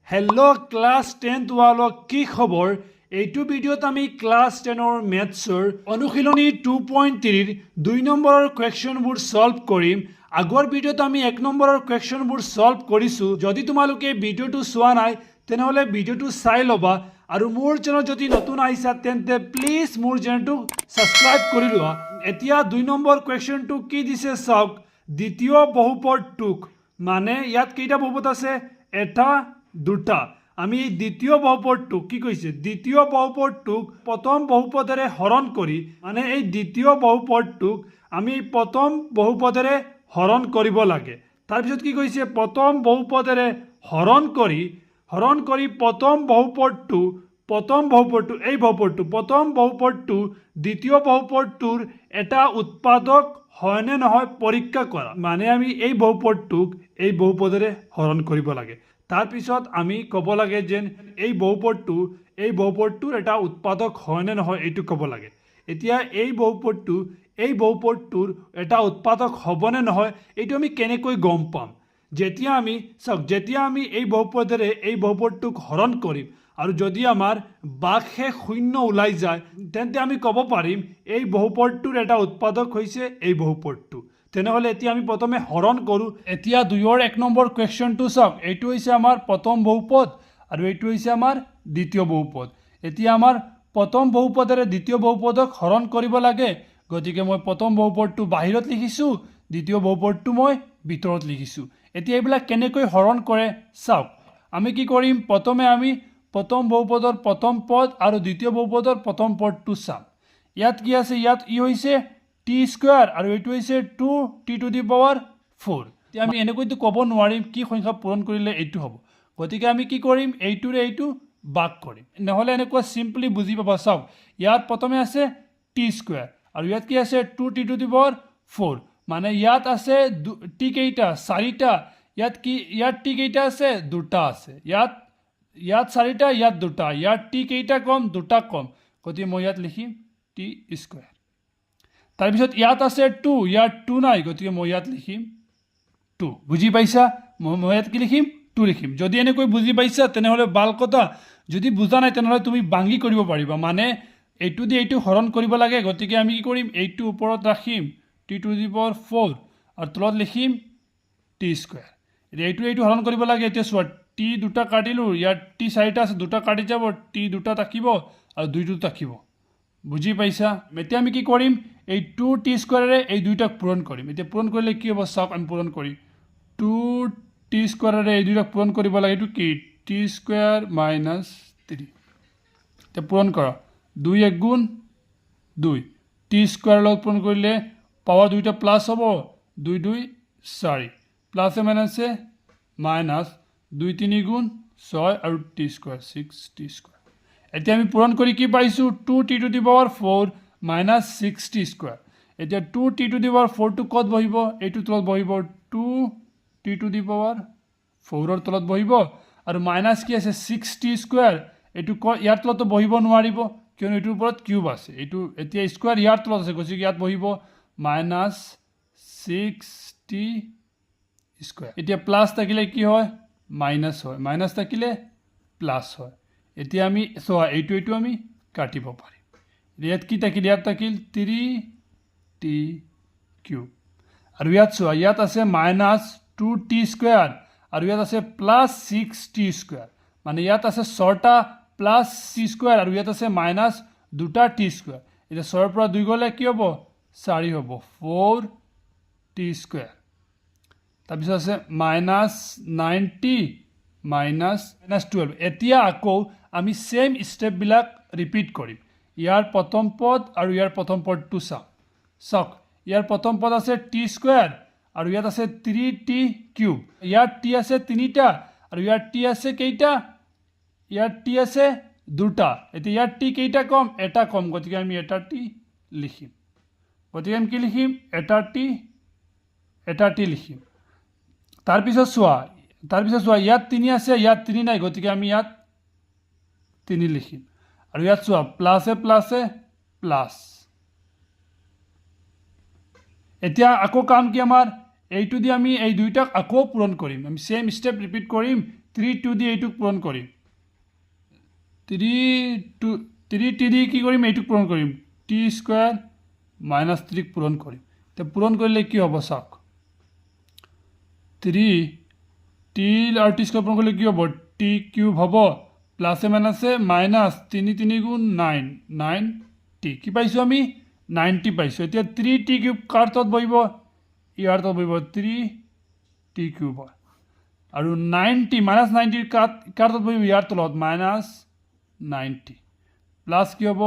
Hello' class 10 ৱালক, কি খবৰ? এইটো ভিডিঅ'ত আমি ক্লাছ 10ৰ মেথছৰ অনুশীলনী 2.3ৰ 2 নম্বৰৰ কুৱেশ্যনবোৰ ছল্ভ কৰিম। আগৰ ভিডিঅ'ত আমি 1 নম্বৰৰ কুৱেশ্যনবোৰ ছল্ভ কৰিছোঁ। যদি তোমালোকে ভিডিঅ'টো চোৱা নাই, তেনেহ'লে ভিডিঅ'টো চাই ল'বা আৰু মোৰ চেনেল যদি নতুন আহিছা, তেন্তে প্লিজ মোৰ চেনেলটো ছাবস্ক্ৰাইব কৰি লোৱা। এতিয়া 2 নম্বৰ কুৱেশ্যনটো কি দিছে চাওক। দ্বিতীয় বহুপদটোক, মানে ইয়াত কেইটা বহুপদ আছে? এটা, দুটা। আমি এই দ্বিতীয় বহুপদটোক কি কৈছে? দ্বিতীয় বহুপদটোক প্ৰথম বহুপদেৰে হৰণ কৰি, মানে এই দ্বিতীয় বহুপদটোক আমি প্ৰথম বহুপদেৰে হৰণ কৰিব লাগে। তাৰপিছত কি কৈছে? প্ৰথম বহুপদেৰে হৰণ কৰি প্ৰথম বহুপদটো, এই বহুপদটো, প্ৰথম বহুপদটো দ্বিতীয় বহুপদটোৰ এটা উৎপাদক হয়নে নহয় পৰীক্ষা কৰা। মানে আমি এই বহুপদটোক এই বহুপদেৰে হৰণ কৰিব লাগে। তাৰপিছত আমি ক'ব লাগে যেন এই বহুপদটো এই বহুপদটোৰ এটা উৎপাদক হয়নে নহয়, এইটো ক'ব লাগে। এতিয়া এই বহুপদটো এই বহুপদটোৰ এটা উৎপাদক হ'বনে নহয়, এইটো আমি কেনেকৈ গম পাম? যেতিয়া আমি, চাওক, যেতিয়া আমি এই বহুপদেৰে এই বহুপদটোক হৰণ কৰিম আৰু যদি আমাৰ ভাগশেষ শূন্য ওলাই যায়, তেন্তে আমি ক'ব পাৰিম এই বহুপদটোৰ এটা উৎপাদক হৈছে এই বহুপদটো। তেনেহ'লে এতিয়া আমি প্ৰথমে হৰণ কৰোঁ। এতিয়া দুইৰ 1 নম্বৰ কুৱেশ্যনটো চাওক। এইটো হৈছে আমাৰ প্ৰথম বহুপদ আৰু এইটো হৈছে আমাৰ দ্বিতীয় বহুপদ। এতিয়া আমাৰ প্ৰথম বহুপদেৰে দ্বিতীয় বহুপদক হৰণ কৰিব লাগে। গতিকে মই প্ৰথম বহুপদটো বাহিৰত লিখিছোঁ, দ্বিতীয় বহুপদটো মই ভিতৰত লিখিছোঁ। এতিয়া এইবিলাক কেনেকৈ হৰণ কৰে চাওক। আমি কি কৰিম? প্ৰথমে আমি প্ৰথম বহুপদৰ প্ৰথম পদ আৰু দ্বিতীয় বহুপদৰ প্ৰথম পদটো চাম। ইয়াত কি আছে? ইয়াত ই হৈছে টি স্কুৱেৰ আৰু এইটো হৈছে two t to the power four। এতিয়া আমি এনেকৈতো ক'ব নোৱাৰিম কি সংখ্যা পূৰণ কৰিলে এইটো হ'ব। গতিকে আমি কি কৰিম? এইটোৰে এইটো ভাগ কৰিম। নহ'লে এনেকুৱা চিম্পলি বুজি পাবা। চাওক, ইয়াত প্ৰথমে আছে টি স্কুৱেৰ আৰু ইয়াত কি আছে? Two t to the power four। মানে ইয়াত আছে টি কেইটা? চাৰিটা। ইয়াত কি, ইয়াত টি কেইটা আছে? দুটা আছে। ইয়াত চাৰিটা, ইয়াত দুটা। ইয়াত টি কেইটা কম? দুটা কম। গতিকে মই ইয়াত লিখিম টি স্কুৱেৰ। তাৰপিছত ইয়াত আছে টু, ইয়াত টু নাই। গতিকে মই ইয়াত লিখিম টু। বুজি পাইছা? মই ইয়াত কি লিখিম? টু লিখিম। যদি এনেকৈ বুজি পাইছা, তেনেহ'লে ভাল কথা। যদি বুজা নাই, তেনেহ'লে তুমি ভাঙি কৰিব পাৰিবা। মানে এইটো দি এইটো হৰণ কৰিব লাগে। গতিকে আমি কি কৰিম? এইটো ওপৰত ৰাখিম, t to the power four, আৰু তলত লিখিম টি স্কুৱেৰ। এতিয়া এইটো এইটো হৰণ কৰিব লাগে। এতিয়া চোৱা, টি দুটা কাটিলোঁ। ইয়াত টি চাৰিটা আছে, দুটা কাটি যাব, টি দুটা থাকিব আৰু দুইটো থাকিব। বুজি পাইছা? এতিয়া আমি কি কৰিম? এই টু টি স্কুৱেৰেৰে এই দুইটাক পূৰণ কৰিম। এতিয়া পূৰণ কৰিলে কি হ'ব চাওক। আমি পূৰণ কৰিম, টু টি স্কুৱেৰেৰে এই দুইটাক পূৰণ কৰিব লাগে। এইটো কি? T square minus three. এতিয়া পূৰণ কৰা। দুই এক গুণ দুই। টি স্কুৱেৰৰ লগত পূৰণ কৰিলে পাৱাৰ দুইটা প্লাছ হ'ব। দুই দুই চাৰি, প্লাছে মাইনাছে মাইনাছ, দুই তিনি গুণ ছয় আৰু t square, six t square। এতিয়া আমি পূৰণ কৰি কি পাইছোঁ? Two t to the power four minus six t square। এতিয়া two t to the power ফ'ৰটো ক'ত বহিব? এইটো তলত বহিব। Two t to the power ফ'ৰৰ তলত বহিব। আৰু মাইনাছ কি আছে? Six T square. এইটো ক ইয়াৰ তলতো বহিব নোৱাৰিব, কিয়নো এইটোৰ ওপৰত কিউব আছে। এইটো এতিয়া স্কুৱেৰ ইয়াৰ তলত আছে, গতিকে ইয়াত বহিব মাইনাছ ছিক্স টি স্কুৱেৰ। এতিয়া প্লাছ থাকিলে কি হয়? মাইনাছ হয়। মাইনাছ থাকিলে প্লাছ হয়। এতিয়া আমি চোৱা, এইটো আমি কাটিব পাৰিম। এতিয়া ইয়াত কি থাকিল? ইয়াত থাকিল থ্ৰী টি কিউব। আৰু ইয়াত চোৱা, ইয়াত আছে মাইনাছ টু টি স্কুৱেৰ আৰু ইয়াত আছে প্লাছ ছিক্স টি স্কুৱেৰ। মানে ইয়াত আছে ছটা প্লাছ টি স্কুৱেৰ আৰু ইয়াত আছে মাইনাছ দুটা টি স্কুৱেৰ। এতিয়া ছয়ৰ পৰা দুই গ'লে কি হ'ব? চাৰি হ'ব, ফ'ৰ টি স্কুৱেৰ। তাৰপিছত আছে minus nine t minus 12। এতিয়া আকৌ আমি ছেইম ষ্টেপবিলাক ৰিপিট কৰিম। ইয়াৰ প্ৰথম পদ আৰু ইয়াৰ প্ৰথম পদটো চাওঁ। চাওক, ইয়াৰ প্ৰথম পদ আছে টি স্কুৱেৰ আৰু ইয়াত আছে থ্ৰী টি কিউব। ইয়াত টি আছে তিনিটা আৰু ইয়াত টি আছে কেইটা? ইয়াত টি আছে দুটা। এতিয়া ইয়াত টি কেইটা কম? এটা কম। গতিকে আমি এটা টি লিখিম। গতিকে আমি কি লিখিম? এটা টি লিখিম। তাৰপিছত চোৱা, ইয়াত তিনি আছে, ইয়াত তিনি নাই। গতিকে আমি ইয়াত তিনি লিখিম। আৰু ইয়াত চোৱা, প্লাছে প্লাছে প্লাছ। এতিয়া আকৌ কাম কি আমাৰ? এইটো দি আমি এই দুইটাক আকৌ পূৰণ কৰিম। আমি ছেইম ষ্টেপ ৰিপিট কৰিম। থ্ৰী টু দি এইটোক পূৰণ কৰিম। থ্ৰী টু, থ্ৰী টি দি কি কৰিম? এইটোক পূৰণ কৰিম। টি স্কুৱেৰ মাইনাছ থ্ৰীক পূৰণ কৰিম। এতিয়া পূৰণ কৰিলে কি হ'ব চাওক। থ্ৰী টি আৰু টি স্কুৱেৰ পূৰণ কৰিলে কি হ'ব? টি কিউব হ'ব। প্লাছে মাইনাছে মাইনাছ, তিনি তিনি গুণ নাইন, নাইন টি। কি পাইছোঁ আমি? নাইন টি পাইছোঁ। এতিয়া থ্ৰী টি কিউব কাৰ তলত বহিব? ইয়াৰ তলত বহিব, থ্ৰী টি কিউবৰ। আৰু নাইন টি, মাইনাছ নাইন টিৰ কাৰ তলত বহিব? ইয়াৰ তলত, মাইনাছ নাইন টি। প্লাছ কি হ'ব?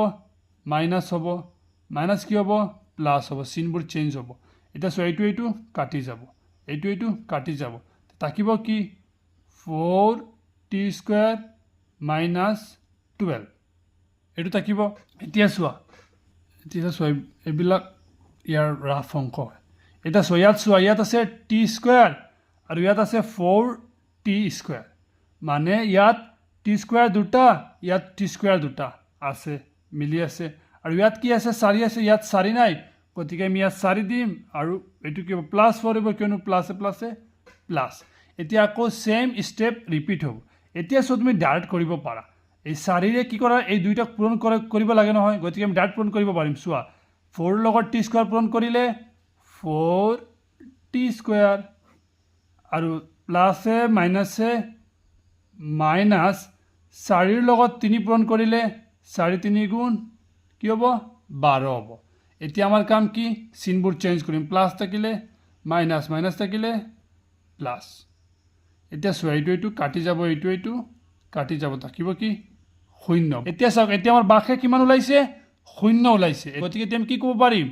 মাইনাছ হ'ব। মাইনাছ কি হ'ব? প্লাছ হ'ব। চিনবোৰ চেঞ্জ হ'ব। এতিয়া চোৱা, এইটো এইটো কাটি যাব, এইটো এইটো কাটি যাব। থাকিব কি? Four T square minus 12, এইটো থাকিব। এতিয়া চোৱা, এইবিলাক ইয়াৰ ৰাফ অংক হয়। এতিয়া চোৱা, ইয়াত চোৱা, ইয়াত আছে টি স্কুৱেৰ আৰু ইয়াত আছে ফ'ৰ টি স্কুৱেৰ। মানে ইয়াত টি স্কুৱেৰ দুটা, ইয়াত টি স্কুৱেৰ দুটা আছে, মিলি আছে। আৰু ইয়াত কি আছে? চাৰি আছে। ইয়াত চাৰি নাই, গতিকে আমি ইয়াত চাৰি দিম। আৰু এইটো কি হ'ব? প্লাছ ফ'ৰ হ'ব, কিয়নো প্লাছে প্লাছে প্লাছ। এতিয়া আকৌ ছেইম ষ্টেপ ৰিপিট হ'ব। এতিয়া চোৱা, তুমি ডাইৰেক্ট কৰিব পাৰা। এই চাৰিৰে কি কৰা, এই দুইটাক পূৰণ কৰিব লাগে নহয়? গতিকে আমি ডাইৰেক্ট পূৰণ কৰিব পাৰিম। চোৱা, ফ'ৰৰ লগত টি স্কুৱেৰ পূৰণ কৰিলে ফ'ৰ টি স্কুৱেৰ আৰু প্লাছে মাইনাছে মাইনাছ, চাৰিৰ লগত তিনি পূৰণ কৰিলে চাৰি তিনি গুণ কি হ'ব? 12 হ'ব। এতিয়া আমাৰ কাম কি? চিনবোৰ চেঞ্জ কৰিম। প্লাছ থাকিলে মাইনাছ, মাইনাছ থাকিলে প্লাছ। এতিয়া চোৱা, এইটো এইটো কাটি যাব, এইটো এইটো কাটি যাব। থাকিব কি? শূন্য। এতিয়া চাওক, এতিয়া আমাৰ ভাগশেষ কিমান ওলাইছে? শূন্য ওলাইছে। গতিকে এতিয়া আমি কি ক'ব পাৰিম?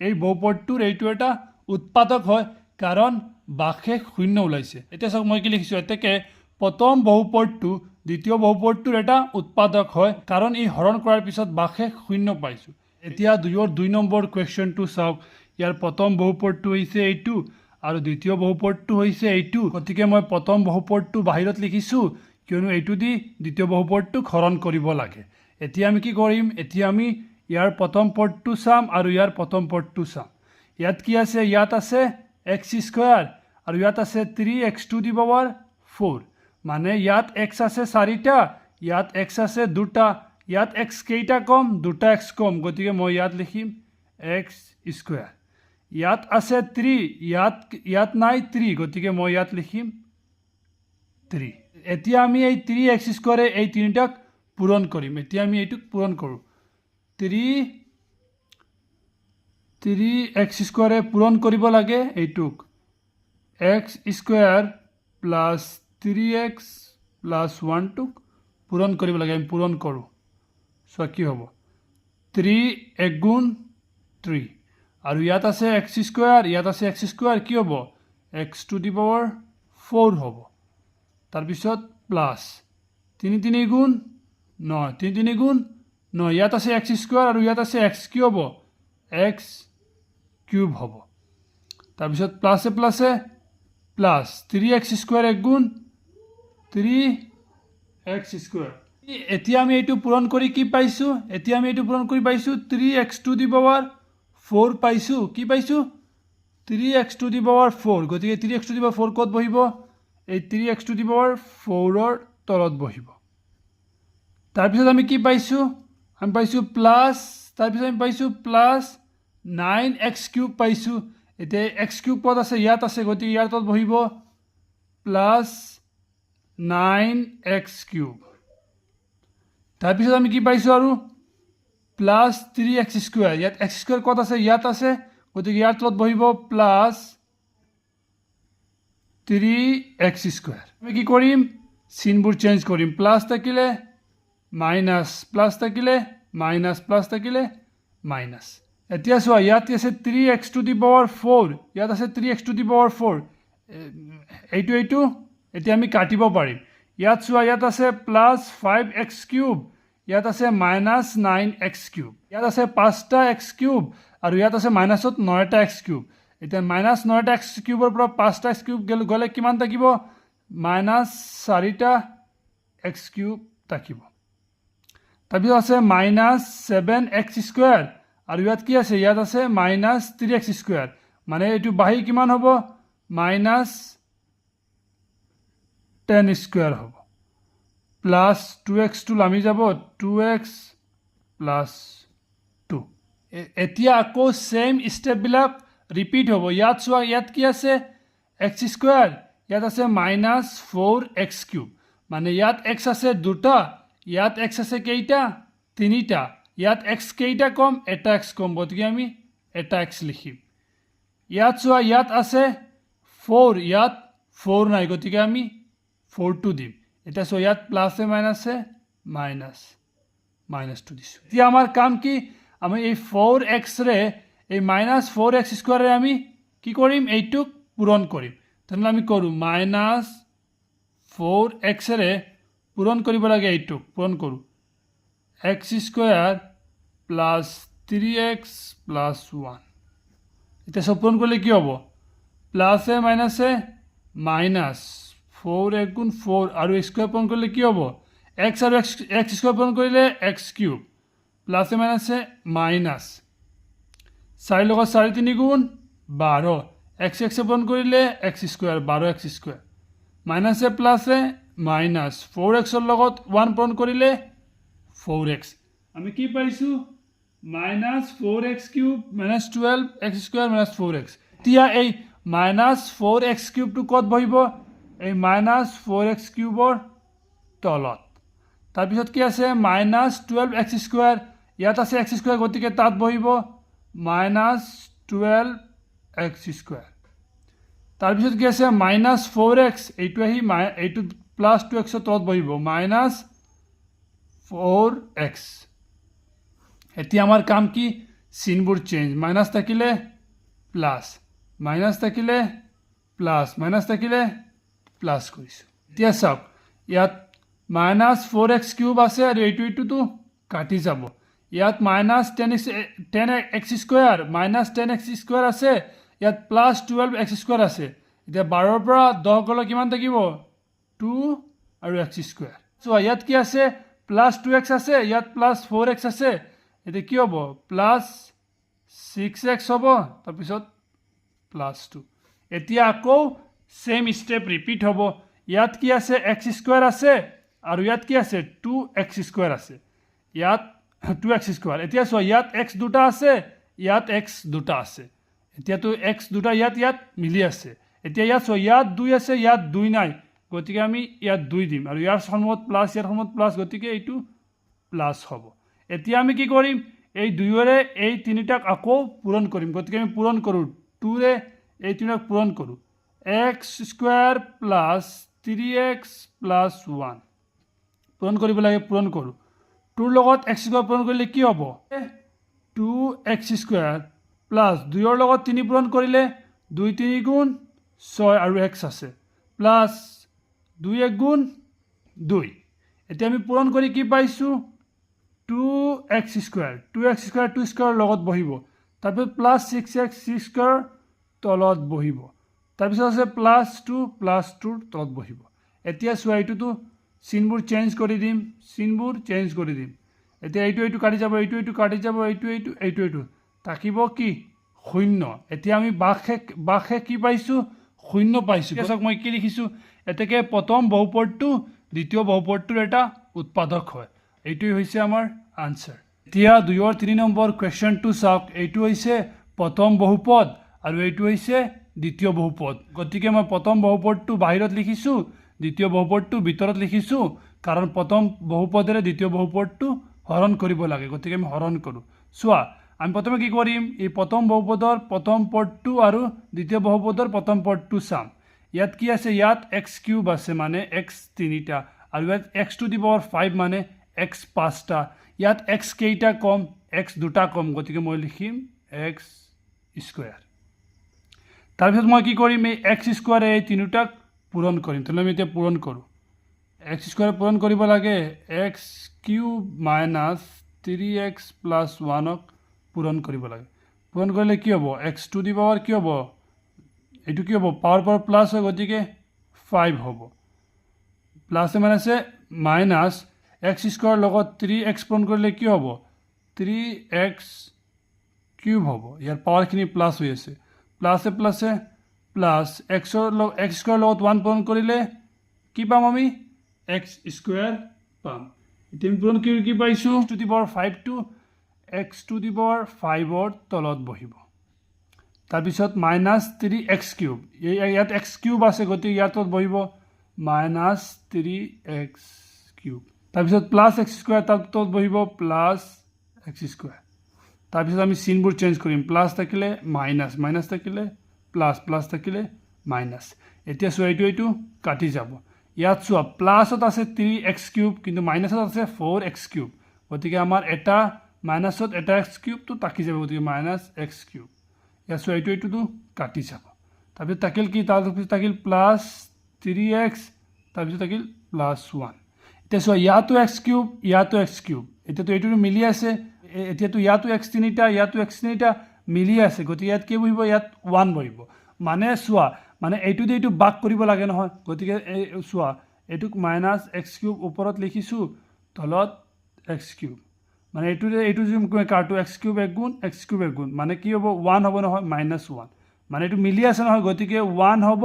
এই বহুপদটোৰ এইটো এটা উৎপাদক হয়, কাৰণ ভাগশেষ শূন্য ওলাইছে। এতিয়া চাওক, মই কি লিখিছোঁ? এতেকে প্ৰথম বহুপদটো দ্বিতীয় বহুপদটোৰ এটা উৎপাদক হয়, কাৰণ ই হৰণ কৰাৰ পিছত ভাগশেষ শূন্য পাইছোঁ। এতিয়া 2ৰ 2 নম্বৰ কুৱেশ্যনটো চাওক। ইয়াৰ প্ৰথম বহুপদটো হৈছে এইটো আৰু দ্বিতীয় বহুপদটো হৈছে এইটো। গতিকে মই প্ৰথম বহুপদটো বাহিৰত লিখিছোঁ, কিয়নো এইটো দি দ্বিতীয় বহুপদটোক হৰণ কৰিব লাগে। এতিয়া আমি কি কৰিম? এতিয়া আমি ইয়াৰ প্ৰথম পদটো চাম আৰু ইয়াৰ প্ৰথম পদটো চাম। ইয়াত কি আছে? ইয়াত আছে এক্স স্কুৱেৰ আৰু ইয়াত আছে three x to the power four। মানে ইয়াত এক্স আছে চাৰিটা, ইয়াত এক্স আছে দুটা। ইয়াত এক্স কেইটা কম? দুটা এক্স কম। গতিকে মই ইয়াত লিখিম এক্স স্কুৱেৰ। ইয়াত আছে থ্ৰী, ইয়াত নাই থ্ৰী, গতিকে মই ইয়াত লিখিম থ্ৰী। এতিয়া আমি এই থ্ৰী এক্স স্কুৱেৰে এই তিনিটাক পূৰণ কৰিম। এতিয়া আমি এইটোক পূৰণ কৰোঁ। থ্ৰী থ্ৰী এক্স স্কুৱেৰে পূৰণ কৰিব লাগে এইটোক। X square plus three x plus ওৱানটোক পূৰণ কৰিব লাগে। আমি পূৰণ কৰোঁ। চোৱা কি হ'ব। থ্ৰী এক গুণ থ্ৰী আৰু ইয়াত আছে এক্স স্কুৱেৰ, ইয়াত আছে এক্স স্কুৱেৰ, কি হ'ব? X to the power four হ'ব। তাৰপিছত প্লাছ তিনি তিনি গুণ ন, তিনি তিনি গুণ ন। ইয়াত আছে এক্স স্কুৱেৰ আৰু ইয়াত আছে এক্স, কি হ'ব? এক্স কিউব হ'ব। তাৰপিছত প্লাছে প্লাছে প্লাছ, থ্ৰী এক্স স্কুৱেৰ এক গুণ থ্ৰী এক্স স্কুৱেৰ। এতিয়া আমি এইটো পূৰণ কৰি কি পাইছোঁ? এতিয়া আমি এইটো পূৰণ কৰি পাইছোঁ three x to the power four পাইছোঁ। কি পাইছোঁ? Three x to the power four। গতিকে three x to the power four ক'ত বহিব? এই three x to the power ফ'ৰৰ তলত বহিব। তাৰপিছত আমি কি পাইছোঁ? আমি পাইছোঁ প্লাছ, তাৰপিছত আমি পাইছোঁ প্লাছ নাইন এক্স কিউব পাইছোঁ। এতিয়া এক্স কিউব ক'ত আছে? ইয়াত আছে। গতিকে ইয়াৰ তলত বহিব প্লাছ নাইন এক্স কিউব। তাৰপিছত আমি কি পাইছোঁ আৰু? Plus three x square. ইয়াত এক্স স্কুৱেৰ ক'ত আছে? ইয়াত আছে। গতিকে ইয়াৰ তলত বহিব প্লাছ থ্ৰী এক্স স্কুৱেৰ। আমি কি কৰিম? চিনবোৰ চেঞ্জ কৰিম। প্লাছ থাকিলে মাইনাছ, প্লাছ থাকিলে মাইনাছ, প্লাছ থাকিলে মাইনাছ। এতিয়া চোৱা, ইয়াত আছে three x to the power four, ইয়াত আছে three x to the power four। এইটো এইটো এতিয়া আমি কাটিব পাৰিম। ইয়াত চোৱা, ইয়াত আছে প্লাছ ফাইভ এক্স কিউব, ইয়াত আছে মাইনাছ নাইন এক্স কিউব। ইয়াত আছে পাঁচটা এক্স কিউব আৰু ইয়াত আছে মাইনাছত নটা এক্স কিউব। এতিয়া মাইনাছ নটা এক্স কিউবৰ পৰা পাঁচটা এক্স কিউব গ'লে কিমান থাকিব? মাইনাছ চাৰিটা এক্স কিউব থাকিব। তাৰপিছত আছে মাইনাছ ছেভেন এক্স স্কুৱেৰ আৰু ইয়াত কি আছে? ইয়াত আছে মাইনাছ থ্ৰী এক্স স্কুৱেৰ। মানে এইটো বাঢ়ি কিমান হ'ব? মাইনাছ 10 টেন স্কুৱেৰ হ'ব, প্লাছ টু এক্সটো নামি যাব, টু এক্স প্লাছ টু। এতিয়া আকৌ ছেইম ষ্টেপবিলাক ৰিপিট হ'ব। ইয়াত চোৱা, ইয়াত কি আছে? এক্স স্কুৱেৰ, ইয়াত আছে মাইনাছ ফ'ৰ এক্স কিউব। মানে ইয়াত এক্স আছে দুটা, ইয়াত এক্স আছে কেইটা? তিনিটা। ইয়াত এক্স কেইটা কম? এটা এক্স কম, গতিকে আমি এটা এক্স লিখিম। ইয়াত চোৱা, ইয়াত আছে ফ'ৰ, ইয়াত ফ'ৰ নাই, গতিকে আমি ফ'ৰটো দিম। এতিয়া চোৱা, ইয়াত প্লাছে মাইনাছে মাইনাছ, মাইনাছ টু দিছোঁ। এতিয়া আমাৰ কাম কি? আমি এই ফ'ৰ এক্সৰে, এই মাইনাছ ফ'ৰ এক্স স্কুৱাৰে আমি কি কৰিম? এইটোক পূৰণ কৰিম। তেনেহ'লে আমি কৰোঁ, মাইনাছ ফ'ৰ এক্সেৰে পূৰণ কৰিব লাগে এইটোক। পূৰণ কৰোঁ, x square plus three x plus one। এতিয়া চব পূৰণ কৰিলে কি হ'ব? প্লাছে মাইনাছে মাইনাছ, ফ'ৰ এক গুণ ফ'ৰ আৰু স্কুৱেৰ পূৰণ কৰিলে কি হ'ব? এক্স আৰু এক্স, এক্স স্কুৱেৰ পূৰণ কৰিলে এক্স কিউব, প্লাছে মাইনাছে মাইনাছ, চাৰিৰ লগত চাৰি তিনি গুণ 12, এক্স এক্সে পূৰণ কৰিলে এক্স স্কুৱেৰ, 12 এক্স স্কুৱেৰ, মাইনাছে প্লাছে মাইনাছ, ফ'ৰ এক্সৰ লগত ওৱান পূৰণ কৰিলে ফ'ৰ এক্স। আমি কি পাইছোঁ? Minus four x cube minus 12 x square minus four x। এতিয়া এই মাইনাছ ফ'ৰ এক্স কিউবটো ক'ত বহিব? এই মাইনাছ ফ'ৰ এক্স কিউবৰ তলত। তাৰপিছত কি আছে? Minus 12 X square. ইয়াত আছে এক্স স্কুৱেৰ, গতিকে তাত বহিব মাইনাছ 12 এক্স স্কুৱেৰ। তাৰপিছত কি আছে? মাইনাছ ফ'ৰ এক্স, এইটো আহি এইটো প্লাছ টু এক্সৰ তলত বহিব, মাইনাছ ফ'ৰ এক্স। এতিয়া আমাৰ কাম কি? চিনবোৰ চেঞ্জ। মাইনাছ থাকিলে প্লাছ, মাইনাছ থাকিলে প্লাছ, মাইনাছ থাকিলে প্লাছ কৰিছোঁ। এতিয়া চাওক, ইয়াত মাইনাছ ফ'ৰ এক্স কিউব আছে আৰু এইটো এইটোতো কাটি যাব। ইয়াত minus 10 x square, minus 10 x square আছে, ইয়াত প্লাছ 12 এক্স স্কুৱেৰ আছে। এতিয়া 12ৰ পৰা 10 গ'লে কিমান থাকিব? টু আৰু এক্স স্কুৱেৰ। চোৱা, ইয়াত কি আছে? প্লাছ টু এক্স আছে, ইয়াত প্লাছ ফ'ৰ এক্স আছে। এতিয়া কি হ'ব? প্লাছ ছিক্স এক্স হ'ব, তাৰপিছত প্লাছ টু। এতিয়া আকৌ ছেইম ষ্টেপ ৰিপিট হ'ব। ইয়াত কি আছে? এক্স স্কুৱেৰ আছে আৰু ইয়াত কি আছে? টু এক্স স্কুৱেৰ আছে, ইয়াত টু এক্স স্কুৱেৰ। এতিয়া চোৱা, ইয়াত এক্স দুটা আছে, ইয়াত এক্স দুটা আছে। এতিয়াতো এক্স দুটা ইয়াত ইয়াত মিলি আছে। এতিয়া ইয়াত চোৱা, ইয়াত দুই আছে, ইয়াত দুই নাই, গতিকে আমি ইয়াত দুই দিম। আৰু ইয়াৰ সন্মুখত প্লাছ, ইয়াৰ সন্মুখত প্লাছ, গতিকে এইটো প্লাছ হ'ব। এতিয়া আমি কি কৰিম? এই দুয়োৰে এই তিনিটাক আকৌ পূৰণ কৰিম। গতিকে আমি পূৰণ কৰোঁ, টুৰে এই তিনিটাক পূৰণ কৰোঁ, x square plus three x plus one। পূৰণ কৰিব লাগে, পূৰণ কৰোঁ। টুৰ লগত এক্স স্কুৱেৰ পূৰণ কৰিলে কি হ'ব? টু এক্স স্কুৱেৰ প্লাছ, দুইৰ লগত তিনি পূৰণ কৰিলে দুই তিনি গুণ ছয় আৰু এক্স আছে, প্লাছ দুই এক গুণ দুই। এতিয়া আমি পূৰণ কৰি কি পাইছোঁ? Two x square, two x square two square লগত বহিব। তাৰপিছত plus six x, six square তলত বহিব। তাৰপিছত আছে প্লাছ টু, প্লাছ টুৰ তলত বহিব। এতিয়া চোৱা, এইটোতো চিনবোৰ চেঞ্জ কৰি দিম, চিনবোৰ চেঞ্জ কৰি দিম। এতিয়া এইটো এইটো কাটি যাব, এইটো এইটো কাটি যাব, এইটো এইটো, এইটো এইটো, থাকিব কি? শূন্য। এতিয়া আমি ভাগশেষ কি পাইছোঁ? শূন্য পাইছোঁ। চাওক, মই কি লিখিছোঁ? এতেকে প্ৰথম বহুপদটো দ্বিতীয় বহুপদটোৰ এটা উৎপাদক হয়। এইটোৱেই হৈছে আমাৰ আনচাৰ। এতিয়া 2ৰ 3 নম্বৰ কুৱেশ্যনটো চাওক। এইটো হৈছে প্ৰথম বহুপদ আৰু এইটো হৈছে দ্বিতীয় বহুপদ। গতিকে মই প্ৰথম বহুপদটো বাহিৰত লিখিছোঁ, দ্বিতীয় বহুপদটো ভিতৰত লিখিছোঁ, কাৰণ প্ৰথম বহুপদেৰে দ্বিতীয় বহুপদটো হৰণ কৰিব লাগে। গতিকে আমি হৰণ কৰোঁ। চোৱা, আমি প্ৰথমে কি কৰিম? এই প্ৰথম বহুপদৰ প্ৰথম পদটো আৰু দ্বিতীয় বহুপদৰ প্ৰথম পদটো চাম। ইয়াত কি আছে? ইয়াত এক্স কিউব আছে, মানে এক্স তিনিটা, আৰু ইয়াত x to the power five, মানে এক্স পাঁচটা। ইয়াত এক্স কেইটা কম? এক্স দুটা কম, গতিকে মই লিখিম এক্স স্কুৱেৰ। তাৰপিছত মই কি কৰিম? এই এক্স স্কুৱেৰে এই তিনিটাক পূৰণ কৰিম। তেনেহ'লে আমি এতিয়া পূৰণ কৰোঁ। এক্স স্কুৱেৰ পূৰণ কৰিব লাগে, x cube minus three x plus ওৱানক পূৰণ কৰিব লাগে। পূৰণ কৰিলে কি হ'ব? এক্স টু the power কি হ'ব? এইটো কি হ'ব? পাৱাৰ পাৱাৰ প্লাছ হয়, গতিকে ফাইভ হ'ব। প্লাছে মাইনাছে মাইনাছ, এক্স স্কুৱেৰ লগত থ্ৰী এক্স পূৰণ কৰিলে কি হ'ব? থ্ৰী এক্স কিউব হ'ব। ইয়াৰ পাৱাৰখিনি প্লাছ হৈ আছে। প্লাছে প্লাছে প্লাছ, এক্সৰ লগত, এক্স স্কুৱেৰ লগত ওৱান পূৰণ কৰিলে কি পাম আমি? এক্স স্কুৱেৰ পাম। এতিয়া আমি পূৰণ কৰি কি পাইছোঁ? টু the power ফাইভটো x to the power ফাইভৰ তলত বহিব। তাৰপিছত মাইনাছ থ্ৰী এক্স কিউব, এই ইয়াত এক্স কিউব আছে, গতিকে ইয়াৰ তলত বহিব মাইনাছ থ্ৰী এক্স কিউব। তাৰপিছত প্লাছ এক্স স্কুৱেৰ, তাৰ তলত বহিব প্লাছ এক্স স্কুৱেৰ। তাৰপিছত আমি চিনবোৰ চেঞ্জ কৰিম। প্লাছ থাকিলে মাইনাছ, মাইনাছ থাকিলে প্লাছ, প্লাছ থাকিলে মাইনাছ। এতিয়া চোৱা, এইটো কাটি যাব। ইয়াত চোৱা, প্লাছত আছে থ্ৰী এক্স কিউব, কিন্তু মাইনাছত আছে ফ'ৰ এক্স কিউব। গতিকে আমাৰ এটা মাইনাছত এটা এক্স কিউবটো থাকি যাব, গতিকে মাইনাছ এক্স কিউব। ইয়াত চোৱা, এইটোতো কাটি যাব। তাৰপিছত থাকিল কি? তাৰপিছত থাকিল প্লাছ থ্ৰী এক্স, তাৰপিছত থাকিল প্লাছ ওৱান। এতিয়া চোৱা, ইয়াতো এক্স কিউব, ইয়াতো এক্স কিউব। এতিয়াতো এইটোতো মিলি আছে। এতিয়াতো ইয়াতো এক্স তিনিটা, ইয়াতো এক্স তিনিটা, মিলি আছে। গতিকে ইয়াত কি বহিব? ইয়াত ওৱান বহিব। মানে চোৱা, মানে এইটো দি এইটো ভাগ কৰিব লাগে নহয়? গতিকে এই চোৱা, এইটোক মাইনাছ এক্স কিউব ওপৰত লিখিছোঁ, তলত এক্স কিউব। মানে এইটোৰে এইটো যদি মই কাটো, এক্স কিউব এক গুণ, এক্স কিউব এক গুণ, মানে কি হ'ব? ওৱান হ'ব নহয়? Minus one. মানে এইটো মিলি আছে নহয়? গতিকে ওৱান হ'ব।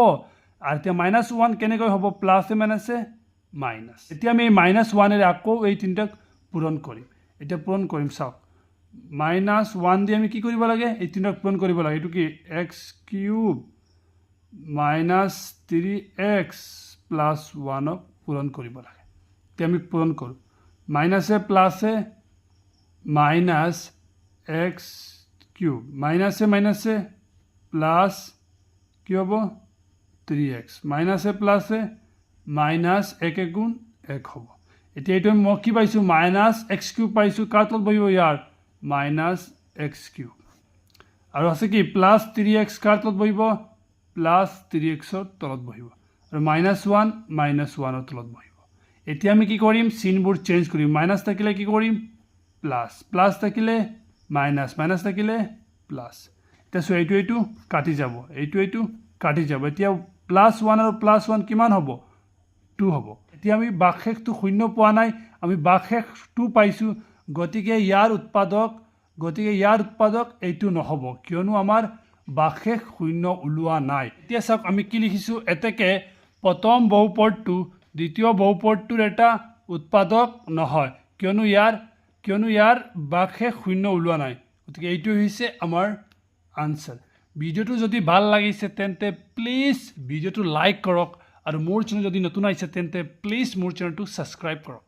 আৰু এতিয়া মাইনাছ ওৱান কেনেকৈ হ'ব? প্লাছে মাইনাছে মাইনাছ। এতিয়া আমি এই মাইনাছ ওৱানেৰে আকৌ এই তিনিটাক পূৰণ কৰিম। এতিয়া পূৰণ কৰিম, চাওক, মাইনাছ ওৱান দি আমি কি কৰিব লাগে? এই তিনিটাক পূৰণ কৰিব লাগে। এইটো কি? X cube minus three x plus ওৱানক পূৰণ কৰিব লাগে। এতিয়া আমি পূৰণ কৰোঁ। মাইনাছে প্লাছে মাইনাছ এক্স কিউব, মাইনাছে মাইনাছে প্লাছ কি হ'ব? থ্ৰী এক্স, মাইনাছে প্লাছে মাইনাছ, এক এক গুণ এক হ'ব। এতিয়া এইটো মই কি পাইছোঁ? মাইনাছ এক্স কিউব পাইছোঁ। কাৰ তলত বহিব ইয়াৰ? Minus x cube. আৰু আছে কি? Plus three x. কাৰ তলত বহিব? প্লাছ থ্ৰী এক্সৰ তলত বহিব। আৰু মাইনাছ ওৱান মাইনাছ ওৱানৰ তলত বহিব। এতিয়া আমি কি কৰিম? চিনবোৰ চেঞ্জ কৰিম। মাইনাছ থাকিলে কি কৰিম? প্লাছ। প্লাছ থাকিলে মাইনাছ, মাইনাছ থাকিলে প্লাছ। এতিয়া চোৱা, এইটো কাটি যাব, এইটো কাটি যাব। এতিয়া প্লাছ ওৱান আৰু প্লাছ ওৱান কিমান হ'ব? টু হ'ব। এতিয়া আমি ভাগশেষটো শূন্য পোৱা নাই, আমি ভাগশেষ টু পাইছোঁ। গতিকে ইয়াৰ উৎপাদক এইটো নহ'ব, কিয়নো আমাৰ ভাগশেষ শূন্য ওলোৱা নাই। এতিয়া চাওক, আমি কি লিখিছোঁ? এতেকে প্ৰথম বহুপদটো দ্বিতীয় বহুপদটোৰ এটা উৎপাদক নহয়, কিয়নো ইয়াৰ ভাগশেষ শূন্য ওলোৱা নাই। গতিকে এইটো হৈছে আমাৰ আনচাৰ। ভিডিঅ'টো যদি ভাল লাগিছে, তেন্তে প্লিজ ভিডিঅ'টো লাইক কৰক আৰু মোৰ চেনেল যদি নতুন আহিছে, তেন্তে প্লিজ মোৰ চেনেলটো ছাবস্ক্ৰাইব কৰক।